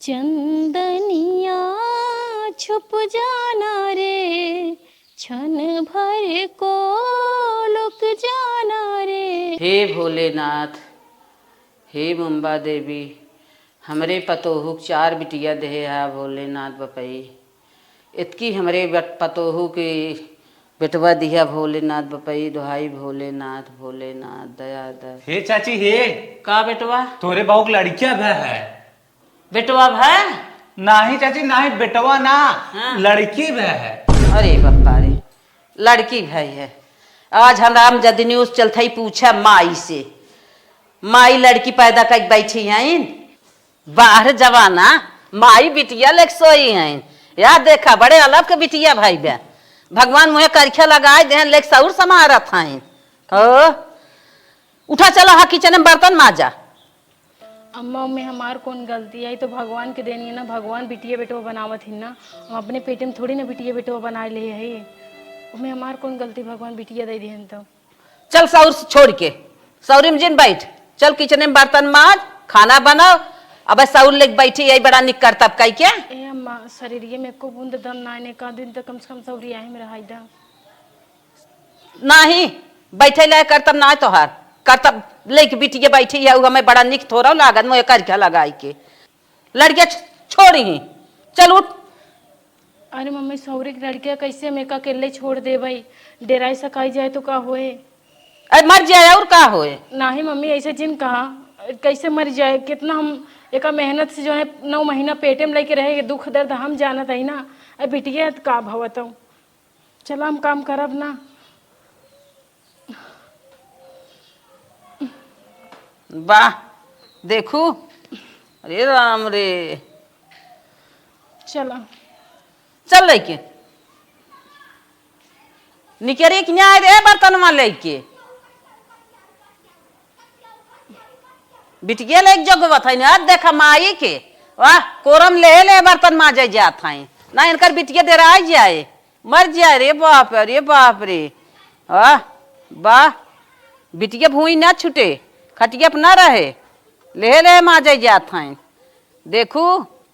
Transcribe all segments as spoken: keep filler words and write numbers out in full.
चंदनिया छुप जाना रे, क्षण भर को लुक जाना रे। हे भोलेनाथ, हे मुंबा देवी, हमरे पतोहू के चार बिटिया देहे हा भोलेनाथ बपई। इतकी हमरे बट-, पतोहू के बेटवा दिहा भोलेनाथ बपई, दुहाई भोलेनाथ, भोलेनाथ, दया द। हे चाची, हे। का बेटवा? तोरे बहू के लड़किया भय है। बेटवा भय? नाही चाची, नाही, बेटवा ना, हाँ। लड़की भय है। अरे बप्पा रे, लड़की भय है। आज हम राम जद news चलत हई, पूछा माई से, माई लड़की पैदा कइके बैठी हईन। बाहर जवाना, माई बिटिया लेके सोई हईन। या देखा, बड़े अलग के बिटिया भाई बे। भगवान मुँहे करिखा लगाए देहन, लेके सौर समारत हईन। ओ, उठा चला हा kitchen में बर्तन माजा। अम्मा, ओमे हमार कौन गलती है? ई तो भगवान के देन है ना, भगवान बिटिया बेटवा बनावत ही ना। हम अपने पेटे में थोड़ी ना बिटिया बेटवा बनाए ले है। ओमे हमार कौन गलती, भगवान बिटिया दे दिहन तो। चल सौर से छोड़ के, सौरी में जिन बैठ, चल kitchen में बर्तन माज, खाना बनाओ। अब सौर लेके बैठी यही बड़ा निक करतब कई के। ए अम्मा, शरीरिये में एको बूंद दम ना आने का दिन तो कम से कम सौरी यही में रहाई दा। नाही, बैठे लायक करतब ना तोहार। करतब लेके बिटिया बैठी है, उ हमें बड़ा निक थोड़ा लागत, मुँहे करिखा लगाई के। लड़किया छ-, छोड़ी ही। चल उठ। अरे मम्मी, सौरी के लड़किया कैसे हम एका अकेले छोड़ देबई? डेराई सकाई जाए तो का होए? अरे मर जाए और का होए? नाही मम्मी, ऐसे जिन कहा, कैसे मर जाए? कितना हम एका मेहनत से जो है नौ महीना पेटे में लेके रहे, दुख दर्द हम जानत हई ना। अब बिटिया का भवत हूँ। चला, हम काम करब ना। वाह, देखू, अरे राम रे। चला। चल लइके। निकरे के न्याय रे बर्तनवा लेके। बिटिया लेके जगवत है ना, देखा माई के। वाह, कोरम ले ले बर्तन माजे जात है। ना इनकर बिटिया डेराई जाए। मर जाए रे बाप, अरे बाप रे। वाह, वाह। बिटिया भूई ना छूटे, खटिया पे ना रहे। लेहे लेहे माजे जात हैं। देखू,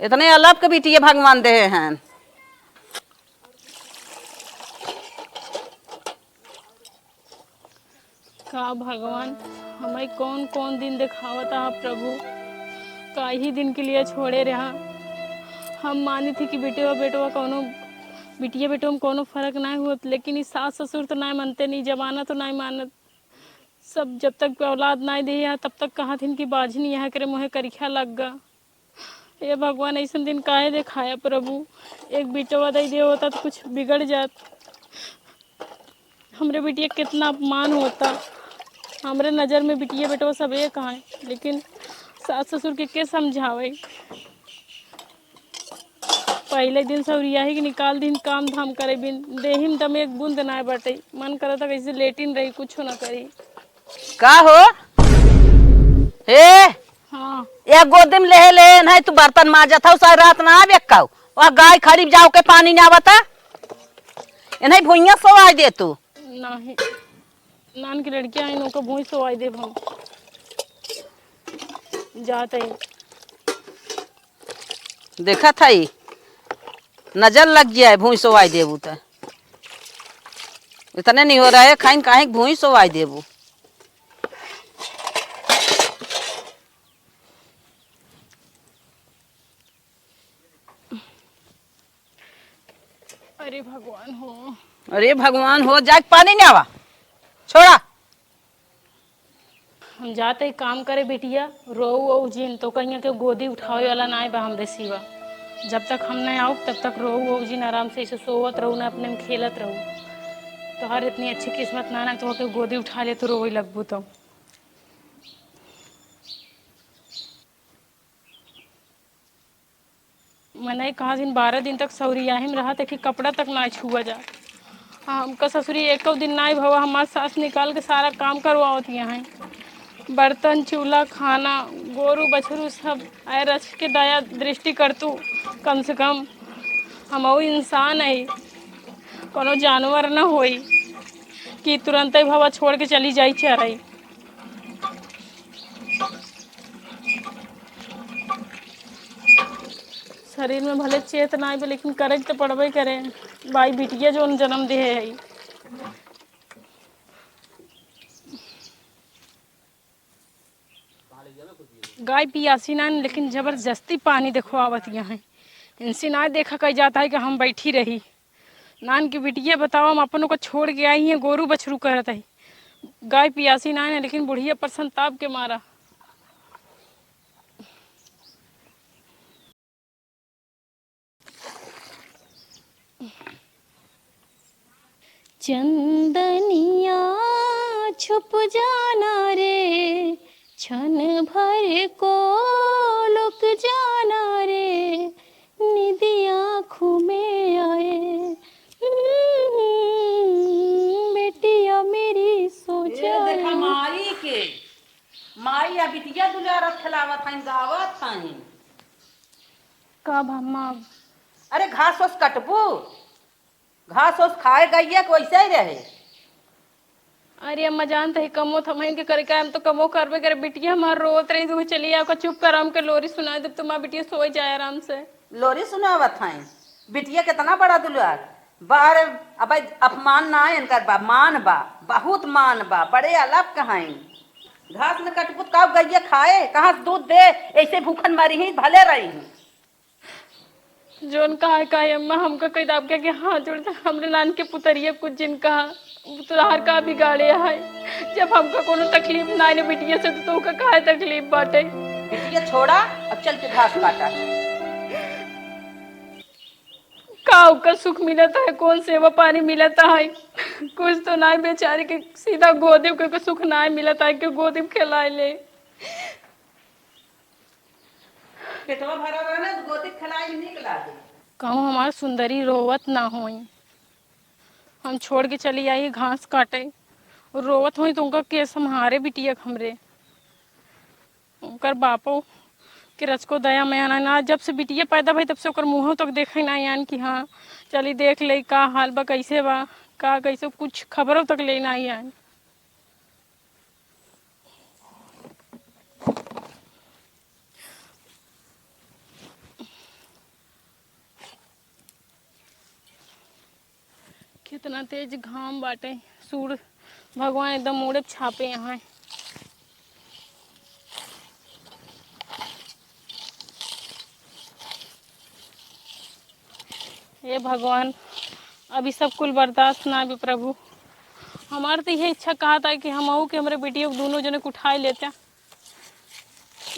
इतने अलप के बिटिया भगवान देहे हैं। का भगवान, हमें कौन कौन दिन देखावत आहा प्रभु, का ही दिन के लिए छोड़े रहा। हम मानी थी कि बेटवा बेटवा कौनो, बिटिया बेटवा में कौनो फर्क नाय होत, लेकिन ई सास ससुर तो नाय मानते, नहीं जमाना तो नाय मानत। सब जब तक औलाद नाय दे, तब तक कहा थिन कि बाझिन यहाँ करे मुँहे करिखा लग गा। ए भगवान, ऐसन दिन काहे देखाया प्रभु? एक बिटवा दे दे होता तो कुछ बिगड़ जात। हमरे बिटिया कितना अपमान होता। हमरे नजर में बिटिया बेटवा सब एक हैं, लेकिन सास ससुर के के समझावे? पहले दिन सौरियाही के निकाल दिन, काम धाम करे बिन, देही में दम एक बूंद ना बटे। मन करता कैसे लेटिन रही, कुछ ना करी। का हो? हे, हाँ। या गोदी में लेहे लेहे नहीं तू बर्तन माजत हौ, सारी रात ना आवे काऊ। वह गाय खड़ी जाओ के पानी ना आवता। इन्हें भुइयां सोवाई दे तू। नहीं। नान के लड़कियां हैं, उनको भुइं सोवाई देब हम। जात हैं। देखत हई, नजर लग जाए, भुइं सोवाई देबू त। इतने नहीं हो रहा है, खाइन काहे के भुइं सोवाई देबू। अरे भगवान हो। अरे भगवान हो, जाके पानी ले आवा। छोड़ा। हम जात ही काम करे बिटिया, रोऊ ओऊ जिन, तो कहिया के गोदी उठावे वाला नाय बा हमरे सिवा। जब तक हम नहीं आउब, तब तक रोऊ ओऊ जिन आराम से ऐसे सोवत रहू ना, अपने में खेलत रहू। तोहार इतनी अच्छी किस्मत ना ना, तो के गोदी उठा ले तो रोवे लगबू तो। मनई कहाँ दिन बारह दिन तक सौरियाही में रहा, देखी कपड़ा तक ना छुआ जा। हाँ, हमका ससुरी एको दिन ना भवा, हमार सास निकाल के सारा काम करवावत यहाँ। बर्तन, चूल्हा, खाना, गोरू, बछरू सब आए रच के दया दृष्टि कर तू। कम से कम हम इंसान है, कोनो जानवर न होई कि तुरंते भवा छोड़ के चली जाई चराई। शरीर में भले चेत ना आइबे, लेकिन करे के तो पड़बे करे। बाई बिटिया जोन जन्म दे है। गाय पियासी ना, लेकिन जबरदस्ती पानी देखवावत यहाँ है। इनसे ना देखा कही जाता है कि हम बैठी रही। नान की बिटिया बताओ, हम अपनों को छोड़ के आई हैं, गोरू बछरू करत है। गाय पियासी ना है, लेकिन बुढ़िया पर संताप के मारा। चंदनिया छुप जाना रे, क्षण भर को लुक जाना रे, निदिया आँखों में आए, हम्म, बेटिया मेरी सो ए, देखा जाए। माई के, माई या बिटिया दुलारत खेलावत हईं, गावत हईं। का भा अम्मा? अरे घास ओस कटबू? घास ओस खाए गइया के वैसे ही रहे। अरे अम्मा, जानत ही कमो त हमहिन के करे के, हम तो कमो करबे करे। बिटिया हमार रोत रही, तू चली आओ का, चुप कर, हमके लोरी सुनाए देब, तो माँ बिटिया सोए जाए आराम से। लोरी सुनावत हैं, बिटिया कितना बड़ा दुलार। बाहर अब अपमान ना है इनकर बा, मान बा, बहुत मान बा, बड़े अलग कहाइन। घास न कटबू त का गइया खाए, कहाँ से दूध दे, ऐसे भूखन मरी ही, भले रही ही। जोन कहा है, कहा है, अम्मा, हमका कही दाब के, के हाथ जोड़ दे, हमरे नान के पुतरिया कुछ जिन कहा, तोहार का बिगाड़े है? जब हमका कोनो तकलीफ ना है ना बिटिया से, तो तोहका काहे तकलीफ बाटे? बिटिया छोड़ा, अब चल के घास काटा। का ओकर सुख मिलत है? कौन सेवा पानी मिलत है? कुछ तो ना, बेचारे के सीधा गोदे के सुख ना मिलत है कि गोदे में खेलाए ले। पेटवा भरा रहे ना, तो गोदी खिलाई नीक लागे। कहूँ हमार सुंदरी रोवत ना होई, हम छोड़ के चली आई घास काटे, और रोवत होई तो उनका के सम्हारे बिटिया के हमरे। उनकर बापो के रचको दया मया ना, ना, जब से बिटिया पैदा भई तब से ओकर मुँहो तक देखे ना आन कि हाँ चली देख ले का हाल बा, कैसे बा, का कैसे, कुछ खबरों तक ले ना आन। कितना तेज घाम बाटे, सूरज भगवान एकदम मुड़े छापे यहाँ। हे भगवान, अब ई सब कुल बर्दाश्त ना बे प्रभु। हमार तो इहे इच्छा कहत है कि हमहू के हमरे बिटिया के दोनों जने के उठाए लेते।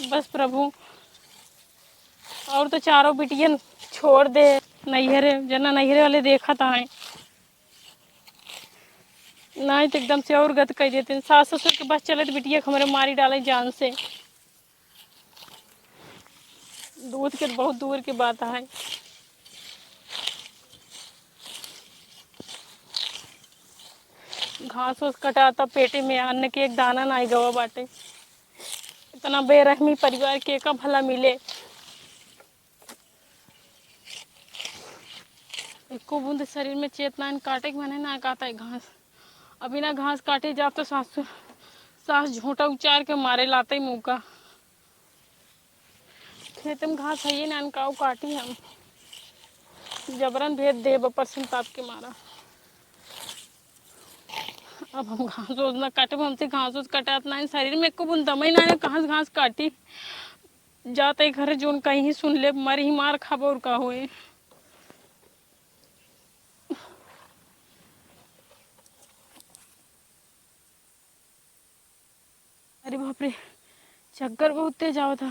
बस प्रभु, और तो चारों बिटियन छोड़ दे नैहरे, जना नैहरे वाले देखत आए, नहीं तो एकदम से और गत कह देते। सास ससुर के बस चलत बिटिया के हमरे मारी डाले जान से। दूध के बहुत दूर की बात है। घास ओस कटाता, पेटे में अन्न के एक दाना नाई गवा बाटे। इतना बेरहमी परिवार के का भला मिले? एको बूंद शरीर में चेत नाइन, काटे के मने ना काता है घास। अब बिना घास काटे जाब तो सासु, सास झोंटा उचार के मारे लाते मुँह का। खेत में घास है ही ना, काऊ काटी हम। जबरन भेज देब परसुन ताप के मारा। अब हम घास ओस ना काटब, हमसे घास ओस कटात ना है, शरीर में एको बूंद दमई ना है, कहाँ से घास काटी? जाते घर जोन कहीं सुन ले, मरी ही मार खाब और का होए। अरे बाप रे, चक्कर बहुत तेज आवत है।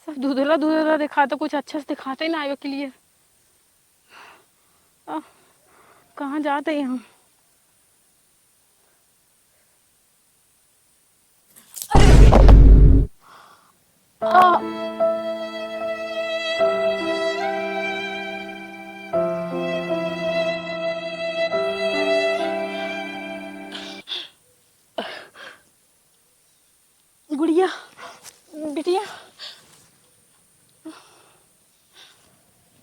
सब धुंधला धुंधला दिखाता, कुछ अच्छा से दिखाते ही ना आवे clear। आ, कहाँ जाते हैं हम? आ, गुड़िया, बिटिया,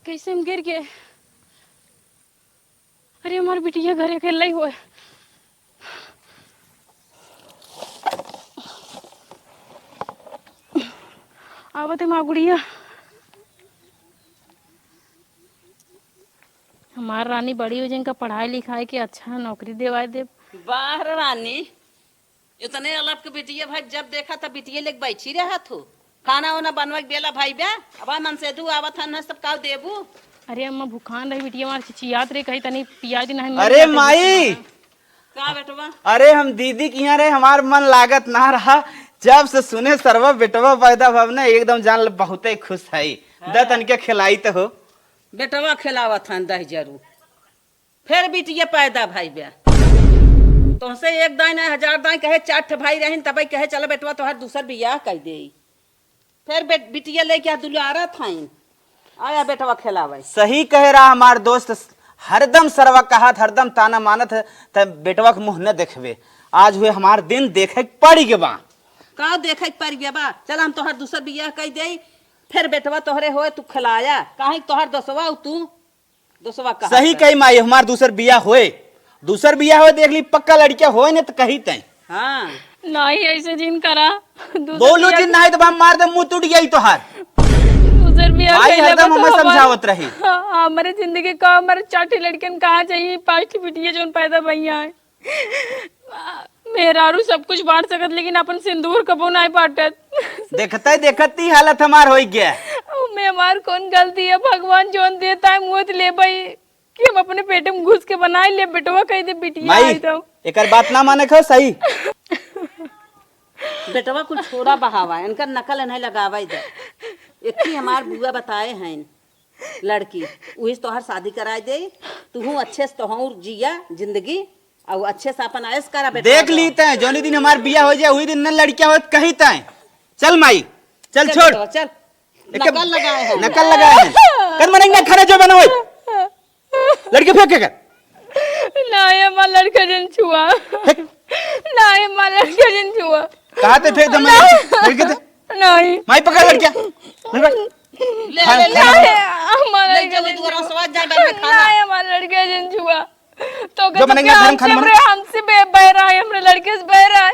कैसे हम गिर गए? अरे, हमार बिटिया घरे अकेले ही होए। आवत है माँ गुड़िया। हमार रानी बड़ी हो जाए, इनका पढ़ाई लिखाई के अच्छा नौकरी देवाए देब। वाह रे रानी, इतने अलग के बिटिया भाई, जब देखा तब बिटिया लेके बैठी रहत हो। खाना वाना बनवा के बेला भाई बे, अब मनसेधू आवत हन, सब काव देबू? अरे अम्मा, भुखान रही बिटिया, हमार चिचियात रही, कही तनी पिया दी, नहीं मर अरे जाते माई! बिटिया। का बेटवा? अरे हम दीदी के यहाँ रहे, हमार मन लागत ना रहा, जब से सुने सरवा बेटवा पैदा भव ना, एकदम जान ल बहुते खुश है। हाँ। द तनिके खिलाई तो हो। बेटवा खिलावत हन दही जरूर। फिर बिटिया पैदा भाई बे। तोहसे एक दाई ना हजार दाई कहे, चार ठे भाई रहिन, तबई कहे, "चलो बेटवा, तोहार दूसर बियाह कई देई।" फिर बे-, बिटिया लेके आ दुलारत हईन। आया बेटवा खेलावे। सही कहे रहा हमार दोस्त, हरदम सरवा कहत, हरदम ताना मानत है, त बेटवा के मुँह न देखबे। आज हुए हमार दिन देखे के पड़ी के बा। का देखे के पड़ी के बा? चल हम तोहार दूसर बियाह कई देई, फिर बेटवा तोहरे होए, तू खेलाया। काहे तोहार दोसवा तू दोसवा कहा सही था। कही माई, हमार दूसर बियाह होए, दूसर बियाह होए, देख ली, पक्का लड़किया होए न त कही तय। हाँ। नहीं, ऐसे जिन करा। दूसर बोलू बियाह जिन, नहीं तो हम मार दे, मुंह टूट गई तोहार। दूसर बियाह माई कइले हरदम बा तो हमें हमार, समझावत रही। हाँ, हमरे जिंदगी का, हमारे चार ठे लड़कन कहाँ जाई, पाँच ठे बिटिया जोन पैदा भइया है। मेहरारू सब कुछ बांट सकत, लेकिन अपन सिंदूर कबो नाय बांटत। देखते देखत ही हालत हमार होई गया। ओमे हमार कौन गलती है? भगवान जोन देता है, मुँह ले भाई, कि हम अपने पेट में घुस के बनाए ले, बेटवा कह दे, बिटिया माई, आई तो। एकर बात ना माने खो सही। बेटवा कुल छोड़ा बहावा, इनकर नकल नहीं लगावा इधर। एक ही हमार बुआ बताए हैं। लड़की, उही से तोहार शादी कराए दे, तुहू अच्छे से तोहूर जिया जिंदगी, और अच्छे से अपन ऐश करा बेटा। देख ली तय, जौनी दिन हमार बियाह हो जाए, वही दिन न लड़किया होत कही तय। चल माई, चल चल छोड़। बेटवा, चल। एक नकल लगाए हैं। नकल लगाए हैं। कन मनई ना खाना जो बनवे। लड़के फेंक के कर। नहीं, हमार लड़का जन छुआ। फेंक। नहीं, हमार लड़का जन छुआ। कहाँ ते फेंक दे मैं? नहीं। लड़के ते? नहीं। माई पकड़ लड़किया। नहीं पकड़। ले, खाना, ले, ले, खाना ले। बना। हमार ले, लड़का जल्दी जन दुआरा छुआ। से आ जाए, बैठ के खाना। नहीं, हमार लड़का जन छुआ। तो जो कहते बनेंगे कि गरम खाना हमसे बना। हमरे, हमसे बे-, बैरा है, हमरे लड़के से बैरा है।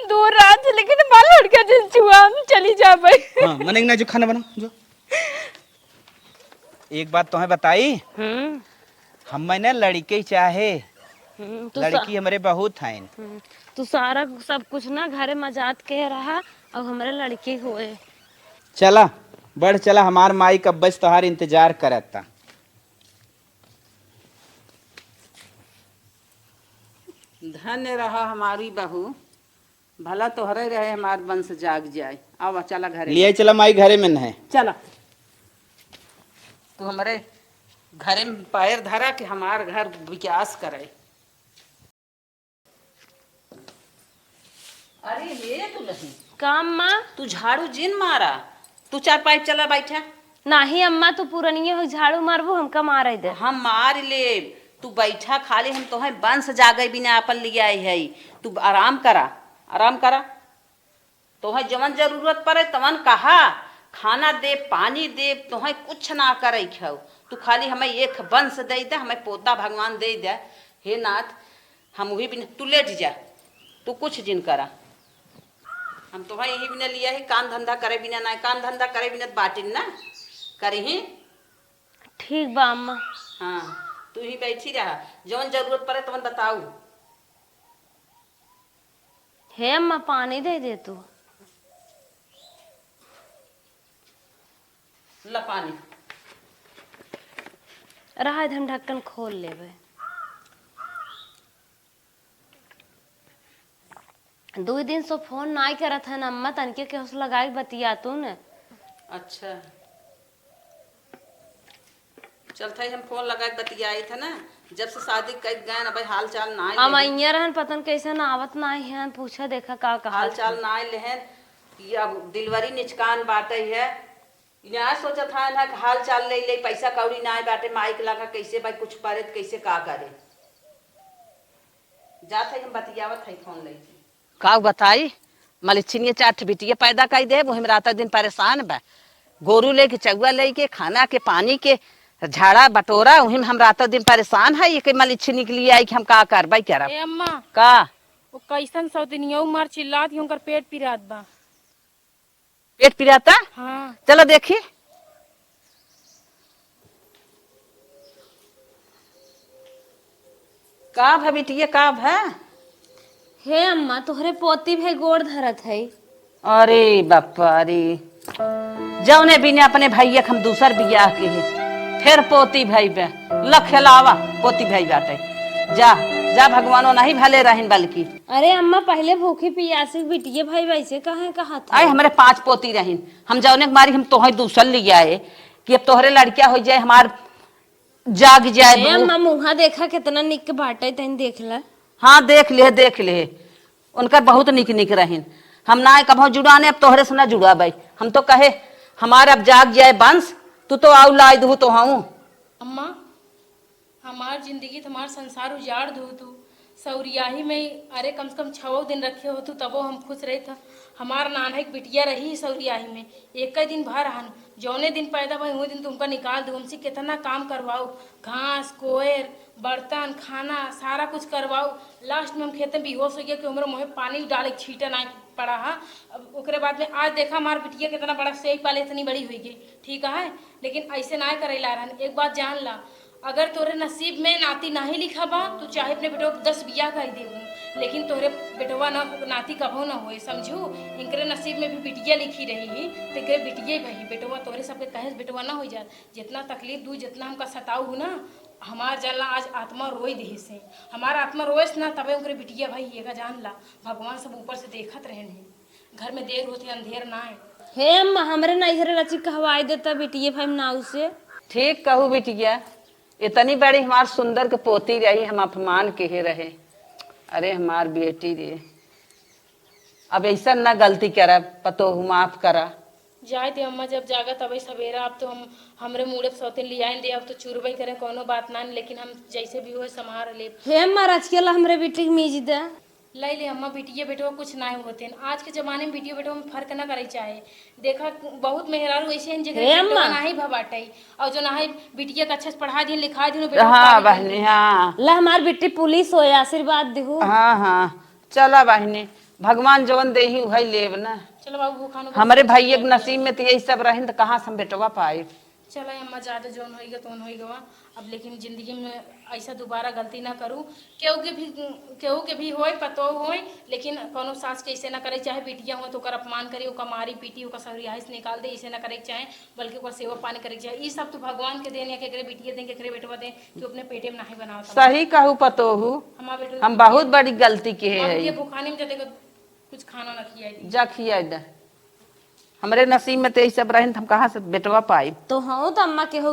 दूर रहा थे, लेकिन हमार लड़का जन छुआ, हम चली जा भाई। हाँ, मनेंगे ना जो खाना बना, जो। एक बात तोहे बताई, हम्म। हम मैंने लड़के ही चाहे, हम्म, तू सा- लड़की हमरे बहुत हैं। हम्म, तू सारा सब कुछ ना घरे मजात के रहा, अब हमरे लड़के होए। चला, बढ़ चला, हमार माई कब्बे से तोहार इंतजार करता। धन्य रहा हमारी बहू, भला तोहरे रहे, हमार वंश जाग जाए। आवा, चला घरे। लिया चला माई, घरे में न है। चला। तू हमरे घरे में पैर धरा कि हमार घर विकास करे। अरे हे दुलही। का अम्मा? तू झाड़ू जिन मारा, तू चारपाई चला बैठा। नाही अम्मा, तू पुरनिये हो, झाड़ू मारबू, हमका मारे दे। हम मार लेब, तू बैठा, खाली हम तोहे वंश जागे बिना आपन लियाई है। तू आराम करा, आराम करा। तोहे जवन जरूरत पड़े तवन कहा, खाना देब, पानी देब, तोहे कुछ ना करे खाओ। तू खाली हमें एक वंश दे दे, हमें पोता भगवान दे दे। हे नाथ, हम वही बिना, तू लेट जा, तू कुछ जिन करा। हम तोहे यही बिना लिया है, काम धंधा करे बिना ना, काम धंधा करे बिना त बाटिन ना करी ही। ठीक बा अम्मा। हाँ, तू ही बैठी रहा, जवन जरूरत पड़े तवन बताऊ। हे अम्मा, पानी दे दे तू। ला पानी। रहा दे, हम ढक्कन खोल लेबे। दुई दिन से फोन नाई करत हन अम्मा, तनके केहू से लगाई बतिया तू न। अच्छा। चलत हई, हम फोन लगाई बतियाई थे ना, जब से शादी कई गए ना भाई, हाल चाल नाई हम लेहे। अइया रहन, पता न कैसे ना आवत नाई है, पूछा देखा का कहा हाल चाल नाई लेहन। कि अब डिलीवरी निचकान बाटे है, इन्हें आज सोचत है ना कि हाल चाल ले ले, पैसा कौड़ी नाई बाटे, माई के लगा कैसे भाई कुछ परे त कैसे का करे। जात है हम बतियावत है फोन लेके। का बताई, मलिच्छिनिया चार ठे बिटिया पैदा कई दे, वही में रात दिन परेशान बा। गोरू लेके, चौआ लेके, खाना के, पानी के, झाड़ा बटोरा, वही में हम रात दिन परेशान है। ये के मलिच्छिनी के लिए आई कि हम का करबै करब। ए अम्मा, का? वो कैसन सौतनिया मार चिल्लात कि उनकर पेट पिरात बा। पेट पिराता? हाँ। चलो देखी। का भा बिटिया, का भा? हे अम्मा, तोहरे पोती भे गोड़ धरत है। अरे बापा रे, जौने बिने अपने भैया के हम दूसर बियाह के है, फिर पोती भई बे, लखेलावा पोती भई बाटे। जा, जा, भगवानो नहीं भले रहिन बल्कि। अरे अम्मा, पहले भूखी पियासी बिटिये भई वैसे कहे कहा था। आए, हमरे पांच पोती रहिन, हम जौने के मारी हम तोहे दूसर लियाए कि अब तोहरे लड़किया हो जाए, हमार जाग जाए ए बहू। अम्मा, मुँहा देखा, कितना निक बाटे, तनी देख ला। हाँ, देख ले, देख ले, उनकर बहुत निक निक रहिन। हम ना कभो जुड़ाने, अब तोहरे से ना जुड़ाबे। हम तो कहे, हमार अब जाग जाए बंस, तू तो आउ लाइ दहू तो हूँ। अम्मा, हमार जिंदगी त हमार संसार उजाड़ दहू तू। सौरियाही में, अरे, कम से कम छवो दिन रखे हो तू, तबो हम खुश रहे था। हमार नान्हे के बिटिया रही सौरियाही में, एक दिन भर रहन, जौने दिन पैदा भई, वही दिन तुमका निकाल दू। हमसे कितना काम करवाऊ, घास, कोयर, बर्तन, खाना, सारा कुछ करवाऊ। लास्ट में हम खेते में बेहोश हो गया कि हमरे मुँहे पानी डाले के छींटा ना पड़ा हा। अब ओकरे बाद में आज देखा, हमार बिटिया कितना बड़ा सेव पाले, इतनी बड़ी हुई गई, ठीक है, लेकिन ऐसे ना करे ला रहन। एक बात जान ला, अगर तोरे नसीब में नाती नहीं लिखा बा, तो चाहे अपने बेटवा के दस बियाह कर देबू, लेकिन तोरे बेटवा ना, नाती कभो ना होए, समझू। इनकरे नसीब में भी बिटिया लिखी रही ही, तो इनकरे बिटिया ही भई, बेटवा तोरे सबके कहे से बेटवा ना हो जात। जितना तकलीफ दू, जितना हमका सताऊ हूँ ना, हमार जानला आज आत्मा रोई देहे से, हमार आत्मा रोए से ना, तबे उनकरे बिटिया भई, ये का जान ला, भगवान सब ऊपर से देखत रहन है। घर में देर होती, अंधेर ना है। हे अम्मा, हमरे नैहरे रची कहवाई देता बिटिये भाई नाऊ से। ठीक कहू बिटिया, इतनी बड़ी हमार सुंदर के पोती रही, हम अपमान केहे रहे। अरे हमार बेटी रे, अब ऐसा ना गलती करब, पतोहू माफ करा। जाए दे अम्मा, जब जागा तबे सवेरा। अब तो हम, हमरे मूड़े पे सौतीन लियाइन दे, अब तो चुरबे करे, कोनो बात ना, लेकिन हम जैसे भी होए संभार लेब। हे अम्मा, रचिया ला हमरे बेटी के मीज दे। ले ले अम्मा, बिटिया बेटवा कुछ नाहीं होते हैं। आज के जमाने में बिटिया बेटवा में फर्क ना करे चाहे। देखा, बहुत मेहरारू ऐसे हैं जेकरे हे बेटवा अम्मा। नाहीं भबाटे, और जो नाहीं बिटिया के अच्छे से पढ़ा दिन, लिखा दिन, बेटवा हाँ पढ़ा दिन। बहनी, हाँ। ला हमार बेटी पुलिस होए, आशीर्वाद दिहू। हाँ, हाँ, चला बहनी, भगवान जवन देही उहई लेब ना। चलो बाबू, भूखा नो हमरे बच्चा भैया के नसीब में तो यही सब रहिन, तो कहाँ से हम बेटवा पाइब? चला अम्मा, ज्यादा जौन होइगा तौन होइगा। अब लेकिन जिंदगी में ऐसा दोबारा गलती ना करू। केहू के भी, केहू के भी होए, पतोह होए, लेकिन कोनो सास के ऐसे ना करे, चाहे बिटिया होए तो ओकर अपमान करी, ओकर मारी पीटी, ओकर सरियाही से निकाल दे, ऐसे ना करे के चाहे, बल्कि ओकर सेवा पानी करे के चाहे। ई सब तो भगवान के देन या केकरे बिटिया देन, केकरे बेटवा देन, कि अपने पेटे में नाहीं बनावत। सही कहू पतोहू, हमार बेटवा हम बहुत बड़ी गलती के हम है। ये भुखाने में जदे कुछ खाना ना खियाई दी। जा खियाई दे। हमरे नसीब में तो यही सब रहिन, तो हम कहाँ से बेटवा पाई? तो हाँ, तो अम्मा के हो